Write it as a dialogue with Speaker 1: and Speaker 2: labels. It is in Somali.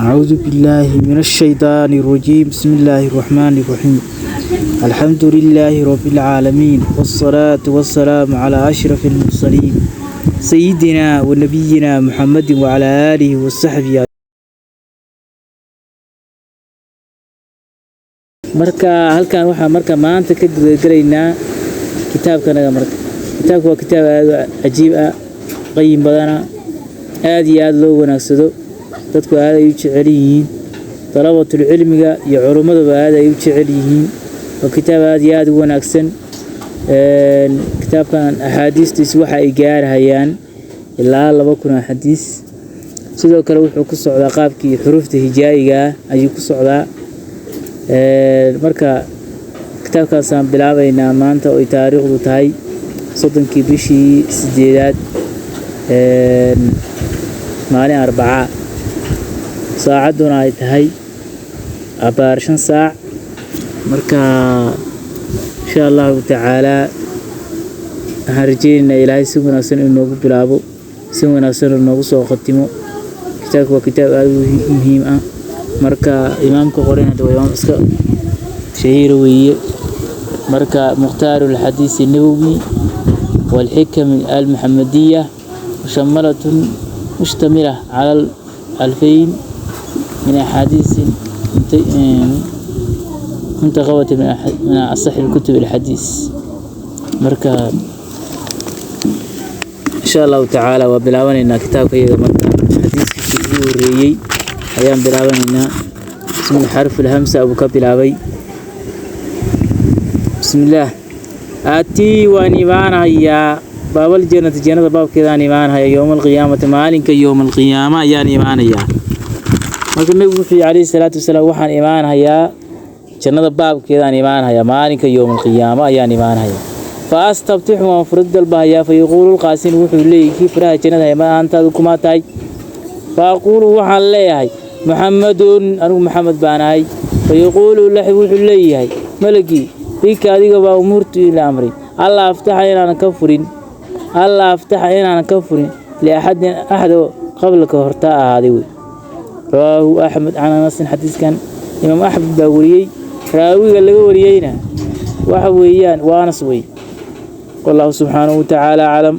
Speaker 1: أعوذ بالله من الشيطان الرجيم. بسم الله الرحمن الرحيم. الحمد لله رب العالمين، والصلاة والسلام على أشرف المرسلين، سيدنا ونبينا محمد وعلى آله وصحبه. Marka halkan waxaa marka maanta ka gudagelaynaa kitaabkanaga. Marka kitaabku waa kitaab aad u cajiib ah, qayim badana, aad iyo aad loo wanaagsado, dadku aad ay u jecel yihiin, dalabatul cilmiga iyo culummaduba aad ay u jecel yihiin. Waa kitaab aad iyo aad u wanaagsan. Kitaabkan axaadiistiisu waxa ay gaarhayaan ilaa 2000 oo xadiis. Sidoo kale wuxuu ku socdaa qaabkii xuruufta hijaayiga ah ayuu ku socdaa. Marka kitaabkaasaan bilaabaynaa maanta oo ay taariikhdu tahay 30-kii bishii sideedaad, maalin Arbaca, saacadduna ay tahay abaar 5 saac. Marka insha Allahu tacaalaa waxaan rajeynaynaa Ilaahay si wanaagsan inuu noogu bilaabo, si wanaagsan inuu noogu soo khatimo. Kitaabku waa kitaab aad u muhiim ah. Marka imaamka qoran hadda waa imaam iska shahiir weeye. Marka Mukhtaar alxadiis الnabowi والxikam almuxamadiya mushamalatun mushtamila cala 2000 min axaadiis muntaqabata min asaxi kutub alxadiis. Marka insha Allahu tacaala waa bilaabanaynaa kitaabka iyaga. Marka xadiiskiisii ugu horeeyey ayaan bilaabanaynaa. Bismi xarf alhamsa buu ka bilaabay. Bismillaah. Aatii, waan imaanayaa, baabal jannati, jannada baabkeedaan imaanaya, yowma alqiyaamati, maalinka yowma alqiyaama ayaan imaanayaa. Marka Nebigu wuxuu yihi calayhi salaatu wasalaam, waxaan imaanayaa jannada baabkeedaan imaanayaa, maalinka yowma alqiyaama ayaan imaanayaa. Fa astabtixu, waan furid dalbahayaa. Fa yaquulu lqaasin, wuxuu leeyahy kii furaha jannada haya, ma antaadu kumaa tahay? Fa aquulu, waxaan leeyahay, Muxamadun, anigu Maxamed baan ahay. Fa yaquulu wuxuu leeyahay malagii, bika, adiga baa umuurtu ila amray, alla aftaxa inaanan ka furin, alla aftaxa inaanan ka furin liaxadin, axad oo qablaka hortaa ahaaday wey. Rawaahu Axmed can Anasin. Xadiiskan Imaam Axmed baa wariyey, raawiga laga wariyeyna waxa weeyaan waa Anas wey. Wallahu subxaanahu watacaala aclam.